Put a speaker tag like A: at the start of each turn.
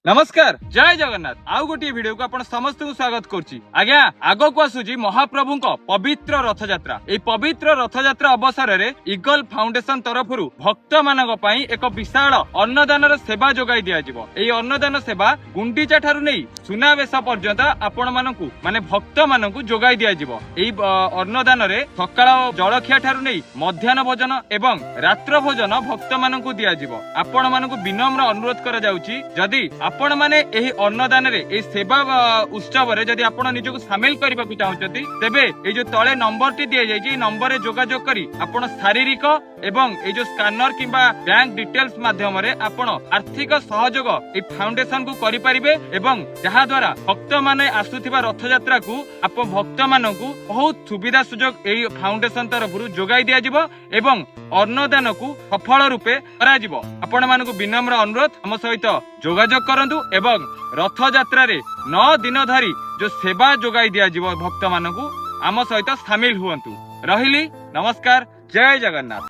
A: ନମସ୍କାର, ଜୟ ଜଗନ୍ନାଥ। ଆଉ ଗୋଟିଏ ଭିଡିଓକୁ ଆପଣ ସମସ୍ତଙ୍କୁ ସ୍ୱାଗତ କରୁଛି। ଆଜ୍ଞା, ଆଗକୁ ଆସୁଛି ମହାପ୍ରଭୁଙ୍କ ପବିତ୍ର ରଥଯାତ୍ରା। ଏଇ ପବିତ୍ର ରଥଯାତ୍ରା ଅବସରରେ ଇଗଲ ଫାଉଣ୍ଡେସନ ତରଫରୁ ଭକ୍ତ ମାନଙ୍କ ପାଇଁ ଏକ ବିଶାଳ ଅନ୍ନଦାନର ସେବା ଯୋଗାଇ ଦିଆଯିବ। ଏଇ ଅନ୍ନଦାନ ସେବା ଗୁଣ୍ଡିଚା ଠାରୁ ନେଇ ସୁନାବେଶ ପର୍ଯ୍ୟନ୍ତ ଆପଣ ମାନଙ୍କୁ, ମାନେ ଭକ୍ତ ମାନଙ୍କୁ ଯୋଗାଇ ଦିଆଯିବ। ଏଇ ଅନ୍ନଦାନରେ ସକାଳ ଜଳଖିଆ ଠାରୁ ନେଇ ମଧ୍ୟାହ୍ନ ଭୋଜନ ଏବଂ ରାତ୍ର ଭୋଜନ ଭକ୍ତ ମାନଙ୍କୁ ଦିଆଯିବ। ଆପଣ ମାନଙ୍କୁ ବିନମ୍ର ଅନୁରୋଧ କରାଯାଉଛି, ଯଦି ଆପଣ ମାନେ ଏହି ଅନ୍ନଦାନରେ, ଏହି ସେବା ଉତ୍ସବରେ ଯଦି ଆପଣ ନିଜକୁ ସାମିଲ କରିବାକୁ ଚାହୁଁଛନ୍ତି, ତେବେ ଏଇ ଯୋଉ ତଳେ ନମ୍ବରଟି ଦିଆଯାଇଛି, ଏଇ ନମ୍ବରରେ ଯୋଗାଯୋଗ କରି ଆପଣ ଶାରୀରିକ ଏବଂ ଏଇ ଯୋଉ ସ୍କାନର କିମ୍ବା ବ୍ୟାଙ୍କ ଡିଟେଲ୍ସ ମାଧ୍ୟମରେ ଆପଣ ଆର୍ଥିକ ସହଯୋଗ ଏଇ ଫାଉଣ୍ଡେସନକୁ କରିପାରିବେ ଏବଂ ଯାହା ଦ୍ୱାରା ଭକ୍ତମାନେ ଆସୁଥିବା ରଥଯାତ୍ରାକୁ ଆପଣ ଭକ୍ତ ମାନଙ୍କୁ ବହୁତ ସୁବିଧା ସୁଯୋଗ ଏଇ ଫାଉଣ୍ଡେସନ ତରଫରୁ ଯୋଗାଇ ଦିଆଯିବ ଏବଂ ଅନ୍ନଦାନକୁ ସଫଳ ରୂପେ କରାଯିବ। ଆପଣ ମାନଙ୍କୁ ବିନମ୍ର ଅନୁରୋଧ, ଆମ ସହିତ ଯୋଗାଯୋଗ କରନ୍ତୁ ଏବଂ ରଥଯାତ୍ରାରେ 9 ଦିନ ଧରି ଯୋଉ ସେବା ଯୋଗାଇ ଦିଆଯିବ ଭକ୍ତମାନଙ୍କୁ, ଆମ ସହିତ ସାମିଲ ହୁଅନ୍ତୁ। ରହିଲି, ନମସ୍କାର, ଜୟ ଜଗନ୍ନାଥ।